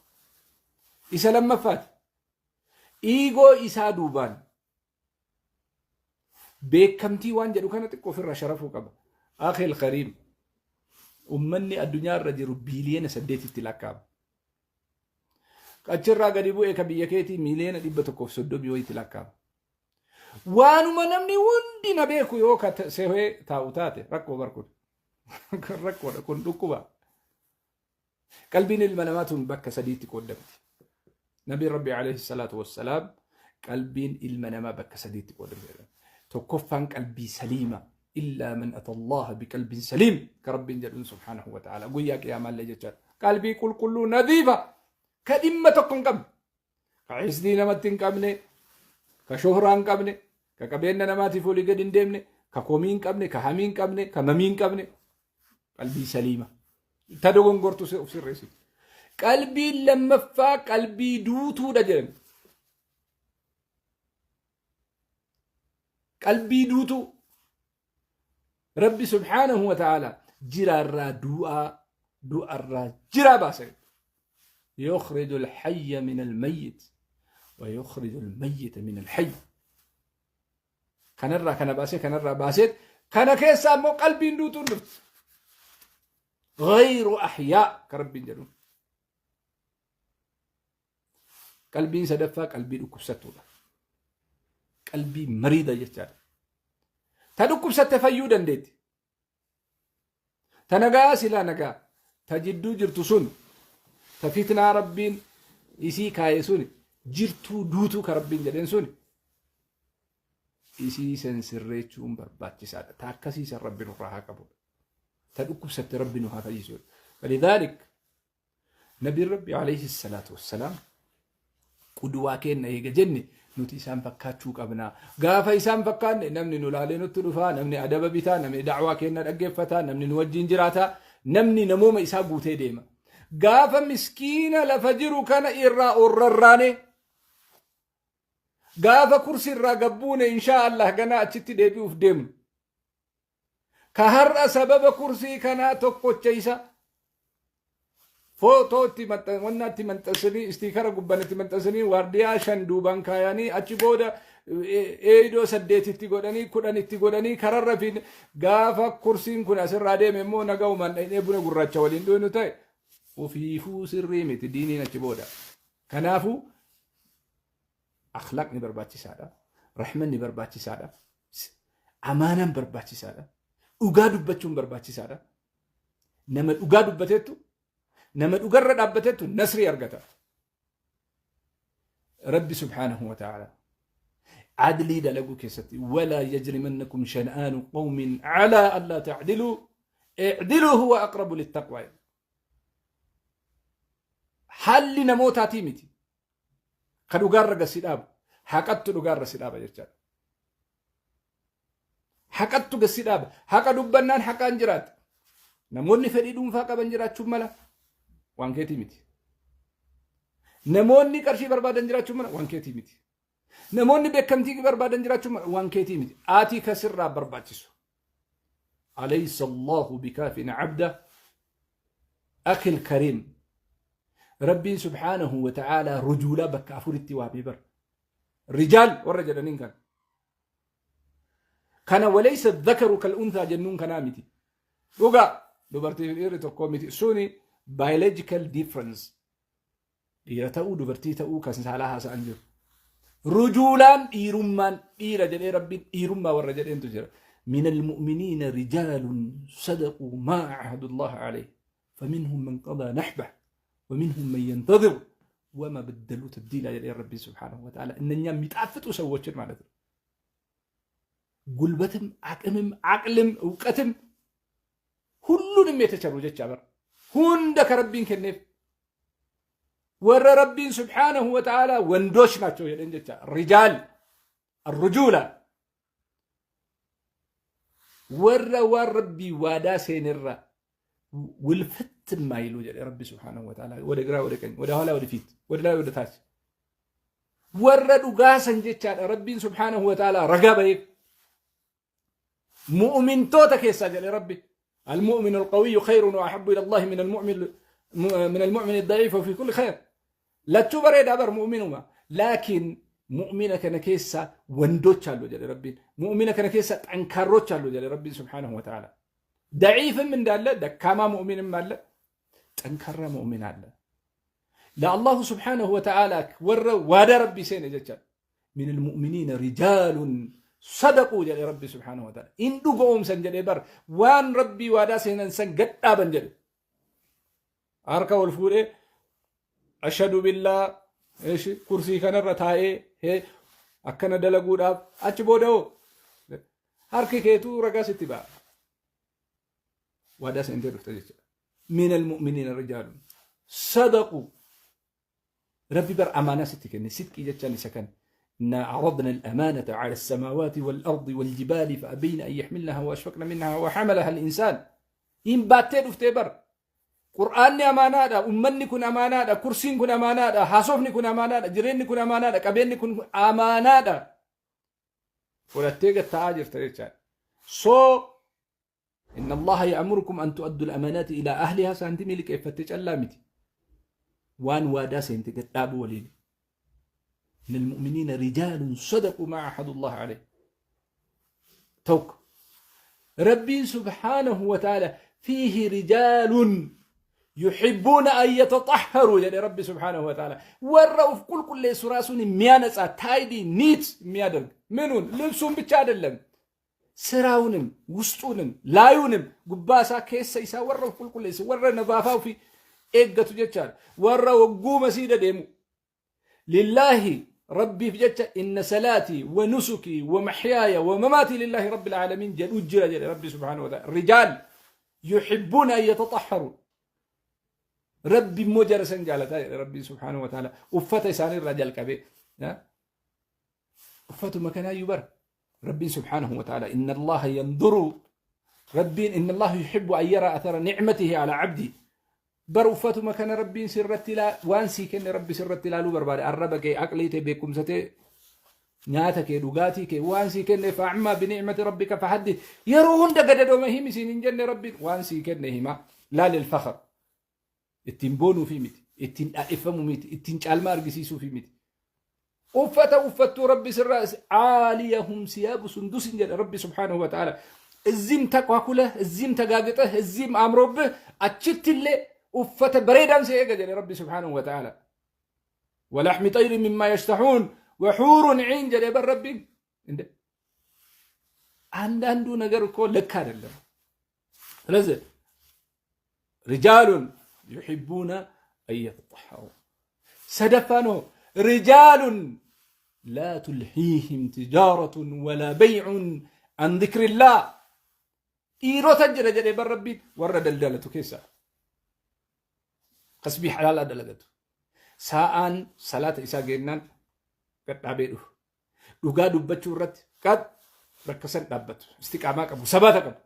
Isa lammaffaati. Iigoo isaa duubaan beekamtii waan jedhu kana xiqqoo ofirraa sharafuu qaba. Akhil kariim ummanni addunyaa irra jiru biiliyoona 8tti lakkaa'ama. Achirraa gadi bu'ee ka biyya keetii miiliyoona 130 wayiitti lakkaa'ama. Waanuma namni hundi na beeku yoo ka sehee taa'u taate rakkoo bar kun. Rakkoodha kun dhukkuba. Qalbiin ilma namaa tun bakka sadiitti qooddamti. Nabiin Rabbi alayhi salaatu wassalaam qalbiin ilma namaa bakka sadiitti qoodamti jedhan. Tokkoffaan qalbii saliima illaa man ata Allaha biqalbin saliim ka Rabbiin jedhuun subhaanahu wa ta'ala guyyaa qiyaamaallee jechaadha. Qalbii qulqulluu nadiifa ka dhimma tokko hin qabne ka hisdii namatti hin qabne ka shohraa hin qabne ka qabeenya namaatiif olii gadi hin deemne ka komii hin qabne ka hamii hin qabne ka mamii hin qabne qalbii saliima ta dogongortu of sirreessitu. Qalbiin lammaffaa qalbii duutuudha jedhan. Qalbii duutuu Rabbi subhaanahu wa ta'ala jiraarraa du'aa du'arraa jiraa baasa. يخرج الحي من الميت ويخرج الميت من الحي kanarraa kana baasee kanarraa baaseet kana keessaa immoo qalbiin duutuun dhufti. Ghayru ahyaa ka Rabbiin jedhu. Qalbiin sadaffaa qalbii dhukkubsattuudha. Qalbii mariida jechaadha. Ta dhukkubsatte fayyuu dandeetti. Ta nagaa silaa nagaa. Ta jidduu jirtu sun ta fitnaa Rabbiin isii kaaye sun jirtuu duutuu ka Rabbiin jedheen sun isii san sirreechuun barbaachisaadha. Ta akkasii san Rabbi nurraa haa qabudha. Ta dhukkubsatte Rabbi nu haa fayyisuudha. Falidhaalik Nabiin Rabbi alayhi salaatu wassalaam qudwaa keenna eega jenne nuti isaan fakkaachuu qabna. Gaafa isaan fakkaanne namni nu laalee nutti dhufa, namni adaba bitaa, namni da'waa keenna dhaggeeffata, namni nu wajjin jiraata, namni namooma isaa guutee deema. Gaafa miskiina lafa jiru kana irraa orrarraane gaafa kursi irraa gabbuune inshaa Allah ganaa achitti deebi'uuf deemnu. Ka har'a sababa kursii kanaa tokkocha isa footoo itti maxxan wannaa itti maxxansanii istiikara gubban itti maxxansanii waardiyaa shan duubaan kaayanii achi booda eeydoo saddeet itti godhanii 10 itti godhanii kararra fi gaafa kursiin kun asirraa deeme immoo nagaumaan dhaqnee buna gurraacha waliin dhuynu ta'e ofiifuu sirrii miti diiniin achi booda. Kanaafuu akhlaaqni barbaachisaadha. Rahmanni barbaachisaadha. Amaanaan barbaachisaadha. Dhugaa dubbachuun barbaachisaadha. Nama dhugaa dubbateettu, nama dhugarra dhaabbateettu nasrii argata. Rabbi subhaanahu wa ta'ala adlii dalaguu keessatti walaa yajrimannakum shan'aanu qawmin calaa allaa ta'diluu i'diluu huwa aqrabu littaqwaa. Haalli namootaatii miti. Ka dhugaarra gad si dhaabu haqattu dhugaarra si dhaaba jechaadha. Haqattu gad si dhaaba. Haqa dubbannaan haqaan jiraata. Namoonni fedhii dhuunfaa qaban jiraachuun mala waan keetii miti. Namoonni qarshii barbaadan jiraachuun mala waan keetii miti. Namoonni beekamtii barbaadan jiraachuun mala waan keetii miti. Ati ka sirraa barbaachisu. Alaysa Allahu bikaafin abda akil kariim. Rabbiin subhaanahu wa ta'aalaa rujuulaa bakka afuritti waamee bara. Rijaal warra jedhaniin kana. Kana walaysa dhakaru kal unthaa jennuun kanaa miti. Dhugaa dubartii fi dhiirri tokko miti. Suni biological difference. Dhiira ta'uu dubartii ta'uu kan saalaa haasa'an jiru. Rujuulaan dhiirummaan dhiira jedhee Rabbiin dhiirummaa warra jedheentu jira. من المؤمنين رجال صدقوا ما عاهدوا الله عليه فمنهم من قضى نحبه ومنهم من ينتظر وما بدلوا تبديلا jedhee Rabbiin سبحانه وتعالى እነኛ የሚጣፍጡ ሰዎችን ማለት ነው። ጉልበትም አቅምም አቅልም እውቀትም ሁሉንም የተቸሩ jecha bar hunda ka Rabbiin kenneef warra Rabbiin سبحانه وتعالى ወንዶች ናቸው jedheen jecha رجال الرجولة warra waan Rabbii waadaa seenerra ውልፍት የማይሉ jedhe Rabbi سبحانه وتعالى ወደ ግራ ወደ ቀኝ ወደ ኋላ ወደ ፊት ወደ ላይ ወደ ታች warra dhugaasan jechaadha Rabbiin سبحانه وتعالى ragaa baheef mu'mintoota keessaa jedhe Rabbi المؤمن القوي خير وأحب إلى الله من المؤمن الضعيف وفي كل خير. Lachuu bareedaa bar mu'minuma, laakiin mu'mina kana keessa ወንዶች አሉ jedhe Rabbiin. Mu'mina kana keessa ጠንካሮች አሉ jedhe Rabbiin سبحانه وتعالى። ضعيف ም እንዳለ ደካማ ሙእሚንም አለ፣ ጠንካራ ሙእሚን አለ። ለ الله سبحانه وتعالى warra waadaa Rabbii seene jecha من المؤمنين رجال صدقوا jedhe Rabbi سبحانه وتعالى. In dhugoomsan jedhe bar, waan Rabbii waadaa seenan san gadhaaban jedhe. Harka ol fuudhee أشهد بالله kursii kanarra taa'ee akkana dalaguudhaaf achi booda hoo harki keetuu ragaa sitti ba'a. Waadaa seentee dhufte jechuudha. من المؤمنين رجال صدقوا. Rabbi bar amaanaa sitti kenne, sidqii jechaan isa kan. إنا عرضنا الأمانة على السماوات والأرض والجبال فأبين أن يحملنها وأشفقن منها وحملها الإنسان. In baattee dhuftee bar. Qur'aanni amaanaadha, ummanni kun amaanaadha, kursiin kun amaanaadha, haasofni kun amaanaadha, jireenyi kun amaanaadha, qabeenyi kun amaanaadha. Fudhattee gatta'aa jirta jechaadha. So إن الله يأمركم أن تؤدوا الأمانات إلى أهلها saantimii liqeeffattee callaa miti. Waan waadaa seente gadhaabuu waliin. من المؤمنين رجال صدقوا ما عاهدوا الله عليه. Tokko. Rabbiin سبحانه وتعالى فيه رجال يحبون أن يتطهروا jedhe Rabbi سبحانه وتعالى. Warra uf qulqulleessu, ራሱን የሚያነጻ, tidy, neat የሚያደርግ። ምኑን? ልብሱን ብቻ አይደለም፣ ስራውንም ውስጡንም ላዩንም gubbaa isaa keessa isaa warra uf qulqulleessu, warra نظافة ofii eeggatu jechaadha. Warra wagguu masiida deemu لله Rabbiif jecha إن صلاتي ونسكي ومحياي ومماتي لله رب العالمين jedhu jira jedhe Rabbi سبحانه وتعالى. رجال يحبون أن يتطهروا. Rabbi immoo jara san jaalataa jedhe Rabbi سبحانه وتعالى. Uffata isaaniirraa jalqabee uffatuma kanaayyuu bara Rabbiin سبحانه وتعالى إن الله ينظر Rabbiin إن الله يحب أن يرى أثر نعمته على عبده. Bar uffatuma kana Rabbiin sirratti waan sii kenne Rabbi sirratti ilaaluu barbaade. Arraba kee, aqlii tee, beekumsa tee, nyaata kee, dhugaatii kee, waan sii kenne. فأما بنعمة ربك فحدث. Yeroo hunda gadadooma himi siin hin jenne Rabbiin. Waan sii kenne hima. لا للفخر, ittiin boonuufi miti, ittiin dhaadheffamuu miti, ittiin caalmaa argisiisuufi miti. Uffata uffattuu Rabbi sirraa عاليهم ثياب سندس jedhe Rabbi سبحانه وتعالى. እዚህም ተኳኩለህ፣ እዚህም ተጋግጠህ፣ እዚህም አምሮብህ achittillee uffata bareedaan si eega jedhe Rabbi سبحانه وتعالى. ولحم طير مما يشتهون وحور عين jedhe bar Rabbiin. እንደ አንዳንዱ ነገር እኮ ልክ አይደለም። ስለዚህ رجال يحبون أن يتطهروا. ሰደፋ ነው رجال لا تلهيهم تجارة ولا بيع عن ذكر الله. Dhiirota jira jedhee bar Rabbiin, warra daldalatu keessa kasbii halaalaa dalagatu, sa'aan salaata isaa geennaan gadhaabee dhufu, dhugaa dubbachuu irratti qad bakka san dhaabbatu, istiqaamaa qabu, sabata qabu,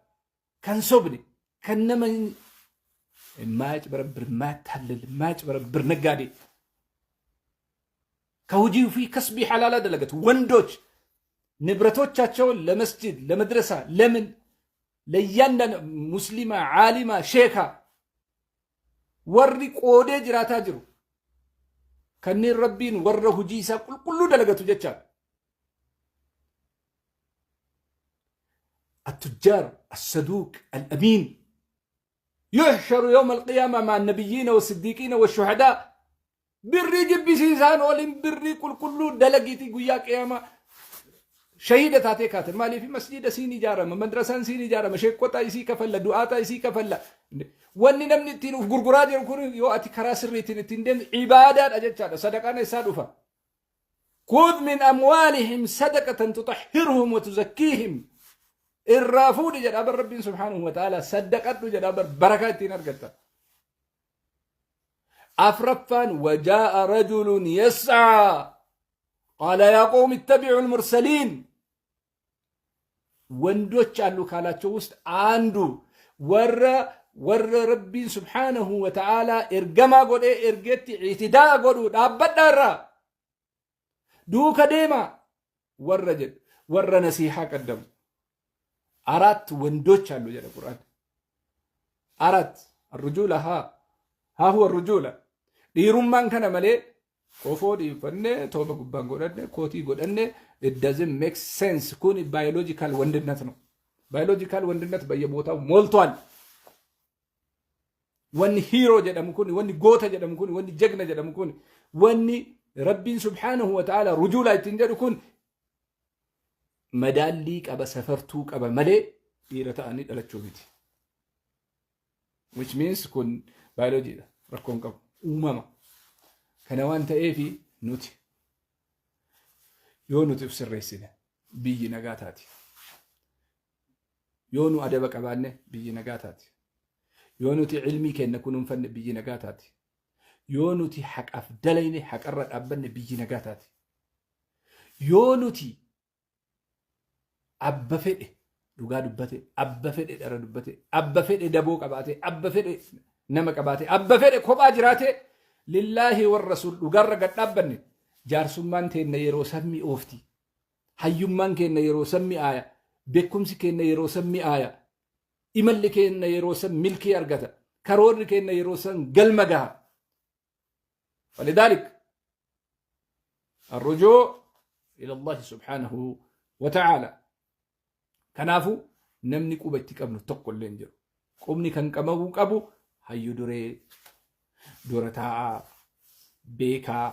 kan sobne, kan nama የማያጭበረብር፣ የማያታልል፣ የማያጭበረብር ነጋዴ ከሁጂ ፊ kasbii halaalaa dalagatu, ወንዶች ንብረቶቻቸውን ለመስጅድ፣ ለመድረሳ፣ ለምን ለእያንዳንዱ ሙስሊማ፣ ዓሊማ፣ ሼካ warri qoodee jiraataa jiru kanneen Rabbiin warra hujii isaa qulqulluu dalagatu jechaadha. التجار الصدوق الأمين يحشر يوم القيامة مع النبيين والصديقين والشهداء. Birrii jibbisiisaan oolin, birrii qulqulluu dalagiiti guyyaa qiyaamaa shahiida taatee kaate. Maaliif? Masjiida siin ijaarama, madrasaan siin ijaarama, sheekota isii kafalla, du'aata isii kafalla. Wanni namni ittiin uf gurguraa jiru kun yoo ati karaa sirriitiin ittiin deemte ibaadaadha jechaadha. Sadaqaan eessaa dhufa? Khudh min amwaalihim sadaqatan tutahhiruhum wa tuzakkiihim. Irraa fuudhi jedha bar Rabbiin subhaanahu wa ta'ala, saddaqadhu jedha bar, barakaa ittiin argatta. Afraffaan, wajaa'a rajulun yas'aa qaala yaa qawmi ittabi'u al-mursaliin. ወንዶች አሉ ካላቸው ውስጥ አንዱ warra Rabbiin subhaanahu wa ta'ala ergamaa godhee ergetti itidaa godhu, dhaabbadhaa, irraa duuka deema warra jedhu, warra nasiihaa qaddamu. አራት ወንዶች አሉ jedha Qur'aan. አራት الرجولة ها ها هو الرجولة. Dhiirummaan kana malee kofoo dhiifannee, tooba gubbaan godhanne, kootii godhanne, it doesn't make sense. Kun biological ወንድነት ነው። Biological ወንድነት በየቦታው ሞልቷል። Wanni hero jedhamu kun, wanni goota jedhamu kun, wanni jagna jedhamu kun, wanni Rabbiin subhaanahu wa ta'ala rujuula ittiin jedhu kun madaallii qaba, safartuu qaba malee dhiira ta'anii dhalachuu miti. Which means kun baayoloojiidha, rakkoon qabu uumama. Kana waan ta'eefi nuti yoo nuti of sirreessine biyyi nagaa taati. Yoo nu adaba qabaanne biyyi nagaa taati. Yoo nuti ilmii keenya kunuunfanne biyyi nagaa taati. Yoo nuti haqaaf dalayne, haqarra dhaabbanne, biyyi nagaa taati. Yoo nuti abba fedhe dhugaa dubbate, abba fedhe dhara dubbate, abba fedhe daboo qabaate, abba fedhe nama qabaate, abba fedhe kophaa jiraate, lillaahi warra sun dhugarra gad dhaabbanne, jaarsummaan teenna yeroo san mi'oofti. Hayyummaan keenna yeroo san mi'aaya. Beekumsi keenna yeroo san mi'aaya. Imalli keenna yeroo san milkii argata. Karoorri keenna yeroo san galma gaha. ولذلك الرجوع إلى الله سبحانه وتعالى. Kanaafuu namni quba itti qabnu tokko illee hin jiru. Qubni kan qabamuu qabu hayyu duree, dura taa'aa, beekaa,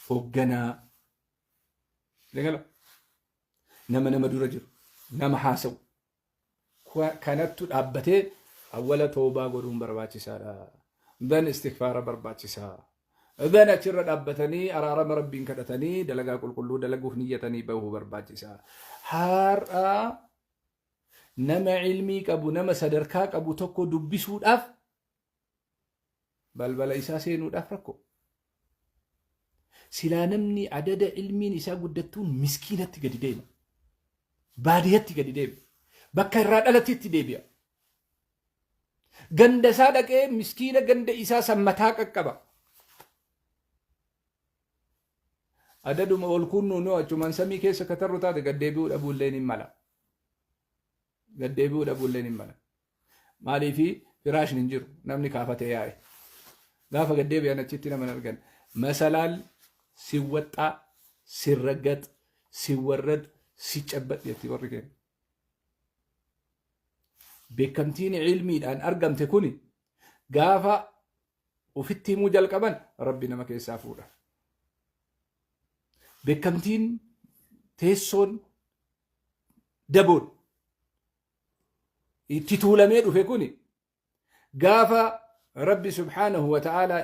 hoogganaa, nama nama dura jiru, nama haasa'u. Kanattu dhaabbatee awwala toobaa godhuun barbaachisaadha. Then istikfaara barbaachisaa. Then achirra dhaabbatanii araarama Rabbiin kadhatanii dalagaa qulqulluu dalaguuf niyyatanii bahuu barbaachisaa. Har'a nama ilmii qabu, nama sadarkaa qabu tokko dubbisuudhaaf, balbala isaa seenuudhaaf rakkoo. Silaa namni adada ilmiin isaa guddattuun miskiinatti gadi deema. Baadiyyatti gadi deema. Bakka irraa dhalatetti deebi'a. Ganda isaa dhaqee miskiina ganda isaa sammataa qaqqaba. Adaduma ol kunnuun achumaan samii keessa katarru taate gad deebi'uu dhabuullee ni mala. Gad deebi'uu dhabuullee ni mala. Maaliifi firaashni hin jiru, namni kaafatee yaa'e. Gaafa gad deebi'an achitti nama hin argan. Masalaal ሲወጣ ሲረገጥ ሲወረድ ሲጨበጥ jetti warri keenya. Beekamtiin ilmiidhaan argamte kuni gaafa ofitti himuu jalqaban Rabbi nama keessaa fuudha. Beekamtiin teessoon daboon itti tuulamee dhufe kuni gaafa Rabbi subhaanahu wa ta'ala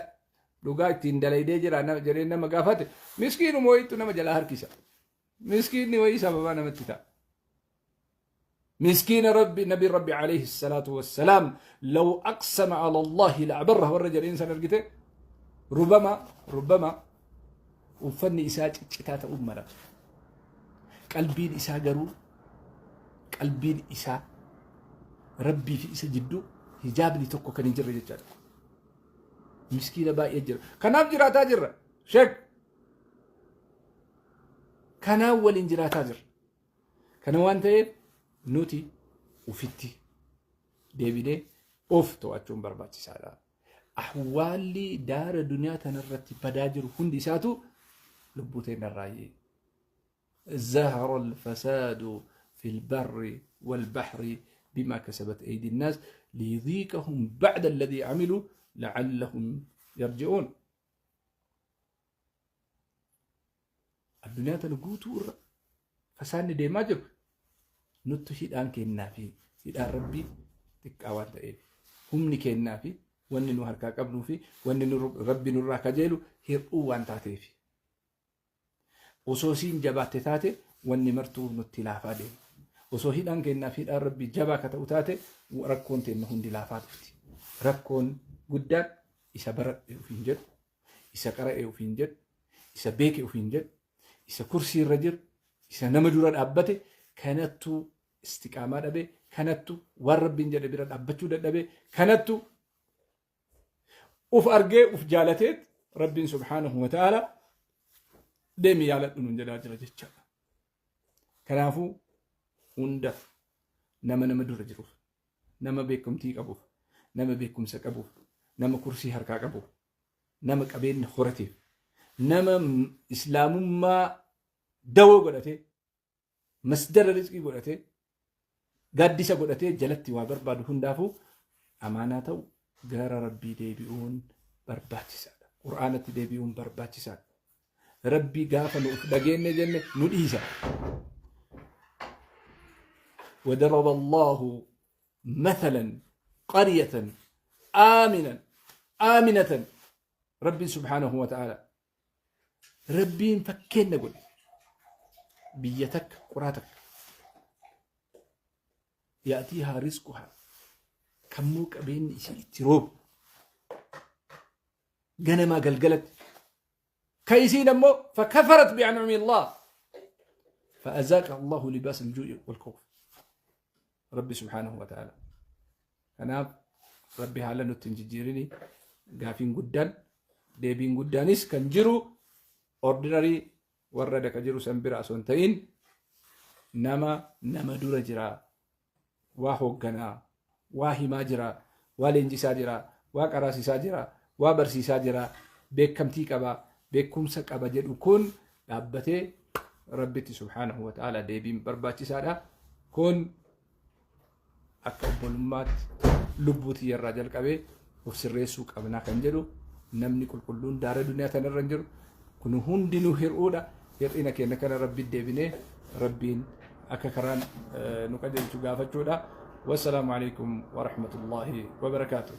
dhugaa ittiin dalaydee jira jedhee nama gaafate, miskiinuma wayiitu nama jalaa harkisa. Miskiinni wayii sababaa namatti ta'a. Miskiina Rabbi, Nabi Rabbi alayhi salaatu wassalaam law aqsama ala Allahi la abarra warra jedheen san argite, rubama uffanni isaa ciccitaa ta'uu mala. Qalbiin isaa garuu, qalbiin isaa Rabbii fi isa jidduu hijaabni tokko kan hin jirre jechaadha. Miskiina baay'ee jira. Kanaaf jiraataa jirra. Sheek. Kanaaf waliin jiraataa jirra. Kana waan ta'eef nuti ufitti deebinee of to'achuun barbaachisaadha. Ahwaalli daara duniyaa tanarratti badaa jiru hundi isaatu lubbuu teenyarraayyee. ظهر الفساد في البر والبحر بما كسبت أيدي الناس ليذيقهم بعد الذي عملوا لعلهم يرجعون. Addunyaa tana guutuu irra fasaanni deemaa jiru nuttu hidhaan kennaa fi hidhaan Rabbii xiqqaa waan ta'eef Humni keennaa fi wanni nu harkaa qabnuu fi wanni Rabbi nurraa kajeelu hir'uu waan taateefi. Osoo siin jabaatte taate wanni martuu nutti laafaa deema. Osoo hidhaan keennaa fi hidhaan Rabbii jabaa ka ta'u taate rakkoon teenna hundi laafaa dhufti. Rakkoon guddaan isa baradhe ofiin jedhu, isa qara'e ofiin jedhu, isa beeke ofiin jedhu, isa kursii irra jiru, isa nama dura dhaabbate kanattuu istiqaamaa dhabe, kanattu waan Rabbiin jedhe bira dhaabbachuu dadhabe, kanattu uf argee uf jaalateet Rabbiin subhaanahu wa ta'ala deemi yaaladhu nun jedhaa jira jechaadha. Kanaafuu hunda nama nama dura jiruuf, nama beekumtii qabuuf, nama beekumsa qabuuf, nama kursii harkaa qabuuf, nama qabeenya horateef, nama islaamummaa dawoo godhatee, masdara rizqii godhatee, gaaddisa godhatee jalatti waa barbaadu hundaafuu amaanaa ta'u gara Rabbii deebi'uun barbaachisaadha. Qur'aanatti deebi'uun barbaachisaadha. Rabbii gaafa nu uf dhageenne jenne nu dhiisa. وضرب الله مثلا قرية آمنا آمنة ربي سبحانه وتعالى Rabbiin fakkeenna godhe. Biyya takka, quraa takka. Ya'tiihaa rizquhaa. Kammoo qabeenyi isii itti roobu. Ganamaa galgalatti. Ka isiin ammoo fakafarat bi'an'umi Allah. Fa'azaaqa Allahu libaas al-juu'i wal khawf. Rabbi subhaanahu wa ta'ala. Kanaaf Rabbi haala nutti hin jijjiirini gaafiin guddaan deebiin guddaanis kan jiru ordinary warra daka jiru san bira osoo hin ta'in nama nama dura jira waa hoogganaa waa himaa jira waa leenjisaa jira waa qaraasisaa jira waa barsiisaa jira beekamtii qaba beekumsa qaba jedhu kun dhaabbatee Rabbitti subhaanahu wa ta'ala deebiin barbaachisaadha. Kun akka obbolummaatti lubbuu tiyyarraa jalqabee of sirreessuu qabnaa kan jedhu namni qulqulluun daara duniyaa tanarra hin jiru. Kun hundinuu hir'uudha. Hir'ina keenya kana Rabbitti deebinee Rabbiin akka karaan nu qajeelchu gaafachuudha. Wassalaamu alaikum wa rahmatullahi wa barakaatuh.